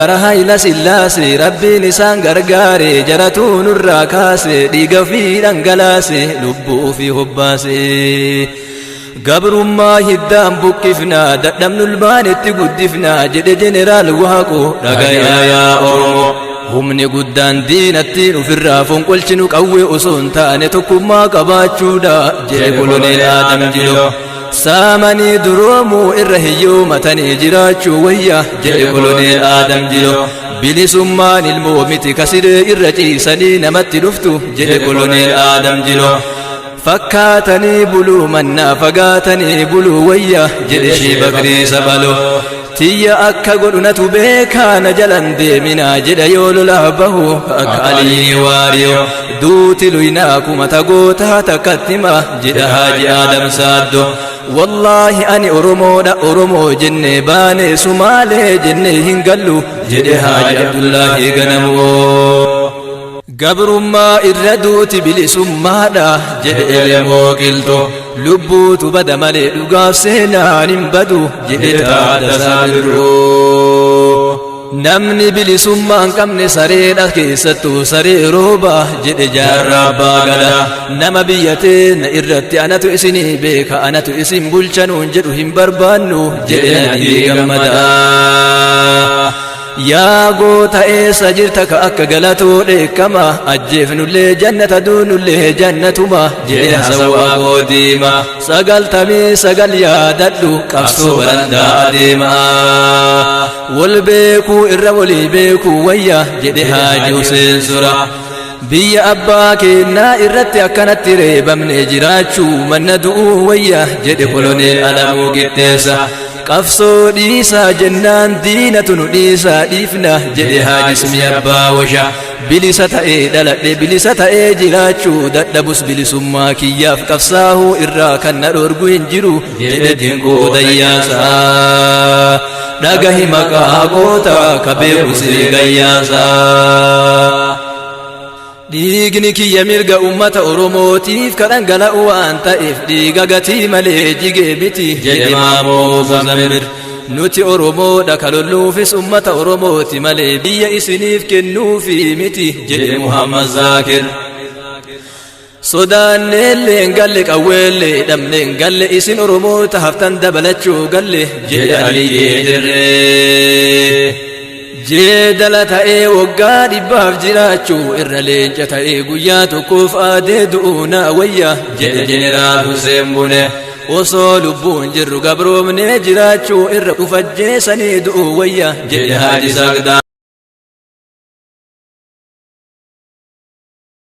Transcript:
Bara Hayila Sillaasee Rabbiin isaan gargaare, jaratuu nurraa kaase, dhiiga ofii dhangalaase, lubbuu ofii hobbaase. Gabrummaa hiddaan buqqifnaa, dadhabnu ilmaanitti guddifnaa jedhe Jeneraal Waaqoo. Dhagayaa yaa Oromoo, humni guddaan diinattiin ofirraa fonqolchinu qawwee osoo hin taane tokkummaa qabaachuudha jedhe Koloneel Aadam Jilo. Saamanii duroomuu irra hiyyoomatanii jiraachuu wayya jedhe Koloneel Aadam Jilo. Bilisummaan ilmoo miti kasiree irra ciisanii namatti dhuftu jedhe Koloneel Aadam Jilo. Fakkaatanii buluu mannaa fagaatanii buluu wayya jedhe Shii Bakrii Sabalo. Tiyya akka godhu natu beekaa, na jalan deeminaa jedha yoo lolaaf bahu akka Alii Waariyo. Duuti luynaa kumata gootaa takkatti hima jedha Haaji Aadam Saaddo. Wallaahi ani Oromoodha, Oromoo jennee baane, Sumaalee jennee hin gallu jedhe Haaji Abdullaahi Ganamoo. Gabrummaa irra duuti bilisummaadha jedhe Elemoo Qilxo. Lubbuutu bada malee dhugaaf seenaan hin badu jedhe Taaddasaa Birruu. Namni bilisummaa hin qabne sareedha, keessattuu saree rooba jedhe Jaarraa Abbaa Gadaa. Nama biyya teenya irratti anatu isinii beeka, anatu isin bulchanuun jedhu hin barbaannu jedhe Nadhii Gammadaa. Yaa goota, eessa jirta ka akka galatoo dheekkama? Ajjeefnullee jannata, duunullee jannatuma jedhe Hasawaa Goodiima. 99 yaadadhu, qabsoo barandaa adeema. Wal beekuu irra walii beekuu wayya jedhe Haaji Huseen Sura. Biyya abbaa keenyaa irratti akkanatti reebamne jiraachuu manna du'uu wayya jedhe Koloneel Alamuu Qixxeessa. Qabsoo dhiisaa jennaan diinatu nu dhiisaa dhiifna jedhe Haaji Ismii Abbaa Washa. Bilisa ta'ee dhaladhe, bilisa ta'ee jiraachuu dadhabus bilisummaa kiyyaaf qabsaahuu irraa kan na dhorgu hin jiru jedhe Dinquu Dayyaasaa. Dhagahi maqaa goota ka beeku sii gayyaasaa. Dhiigni kiyya mirga ummata Oromootiif ka dhangala'u waan ta'eef dhiiga gatii malee jigee miti jedhe Maamoo Muzammir. Nuti Oromoodha, ka lolluufis ummata Oromooti malee biyya isiniif kennuufi miti jedhe Muhammad Zaakir. Sodaanneellee hin galle, qawweellee dhabne hin galle, isin Oromoota haftan dabalachuu galle jedhe Aliyyee Dirree. Jeedala ta'ee waggaa 100f jiraachuu irra leenca ta'ee guyyaa tokkoof aadee du'uu naa wayya jedhe Jeneraal Hussein Bune. Osoo lubbuun jirru gabroomnee jiraachuu irra ufajjeessanii du'uu wayya jedhe Haaji Saaqdaa.